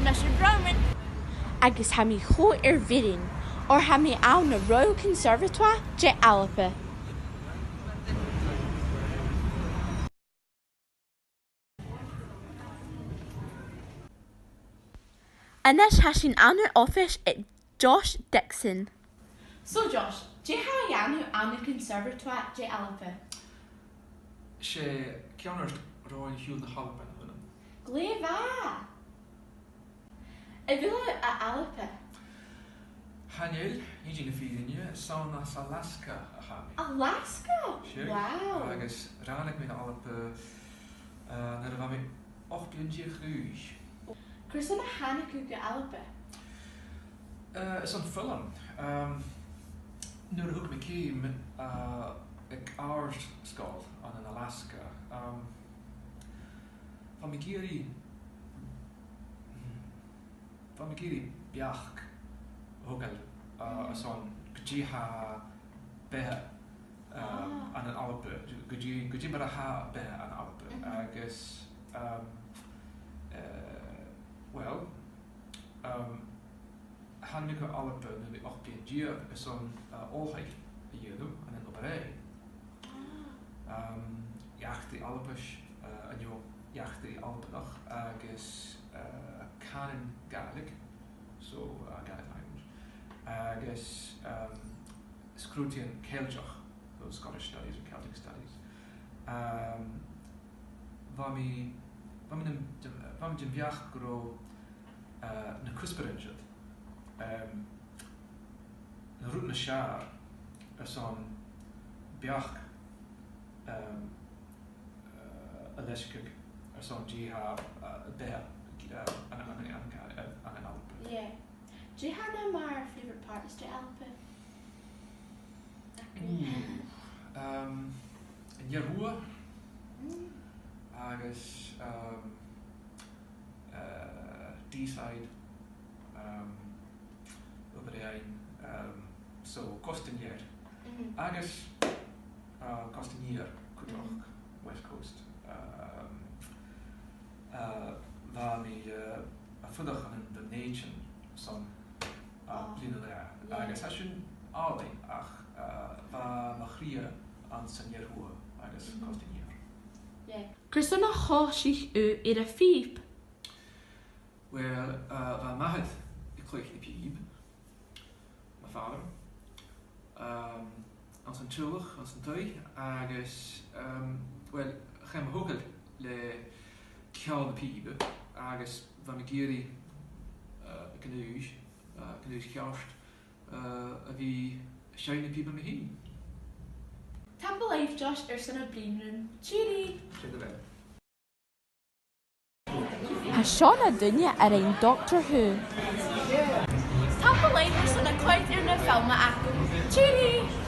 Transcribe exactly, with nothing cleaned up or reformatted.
Mise Roman. Agus tha mi cho air bhioran, oir tha mi ann an Royal Conservatoire de Alba. A-nis tha sinn ann an oifis aig Josh Dixon. So Josh, dè tha thu a' dèanamh ann an Conservatoire de Alba? 'S e ceannard Ròinn Chiùil na h-Alba a th' annam. Glè mhath! A bheil thu à Alba? Chan eil, nì dìreach fìrinne, 's ann às Alaska a tha mi. Alaska? Sure. Wow. Agus ràinig mi na Alba, eh, nuair a bha mi ochd bliadhna deug a dh'aois. Carson a thàinig thu gu Alba? Eh, airson foghlam. Ehm, nuair a thug mi ceum, eh, aig àrd-sgoil ann an Alaska, ehm, bha mi ag iarraidh, bha mi ag iarraidh beachd a thogail, eh, airson gu dè tha beatha, ehm, ann an Alba, gu dè, gu dè mar a tha beatha ann an Alba. Agus, ehm, eh, well, ehm, thàinig mi gu Alba nuair a bha mi ochd bliadhna deug airson, eh, oilthigh a dhèanamh ann an Obar Dheathain. Ehm, eachdraidh Albais, eh, no eachdraidh Albannach agus, eh, cànan Gàidhlig, so, eh, Gaelic language, agus, ehm, sgrùdadh Ceilteach, so Scottish Studies or Celtic Studies. Ehm, bha mi, bha mi nam, bha mi dem bheachd gun robh, eh, na cuspairean sin, ehm, na rudan as fheàrr airson beachd, ehm, eh, a leisgeadh airson dè tha, eh, beatha, eh, ann, ann, ann, ann, ann an Alba. Yeah. Dè tha na, mar, favourite parts de Alba? Ooh, um, an Iar-thuath, agus, um, eh, Deeside, um, Obar Dheathain, um, so Costa an Iar. Agus, eh, Costa an Iar cuideachd, West Coast. Um, eh, bha mi, eh, a' fuireach ann an Dùn Èideann son, eh, bliadhna no dhà. Agus tha sin àlainn, ach, eh, bha mo chridhe anns an Iar-thuath agus Costa an Iar. Carson a thòisich thu air a' phìob? Well, eh, bha m' athair a' cluich na pìob, my father, um, anns an teaghlach, anns an taigh, agus, um, well, chaidh mo thogail le ceòl na pìoba, agus bha mi ag iarraidh, eh, aig an aois, eh, aig an aois cheart, eh, a bhith a' seinn na pìoba mi fhìn. Tapadh leibh, Josh, airson a' bruidhinn rium. Tìoraidh! Tìoraidh. Tha seo na daoine a rinn Doctor Who. Tapadh leibh airson a' coimhead air na filmean agam. Tìoraidh!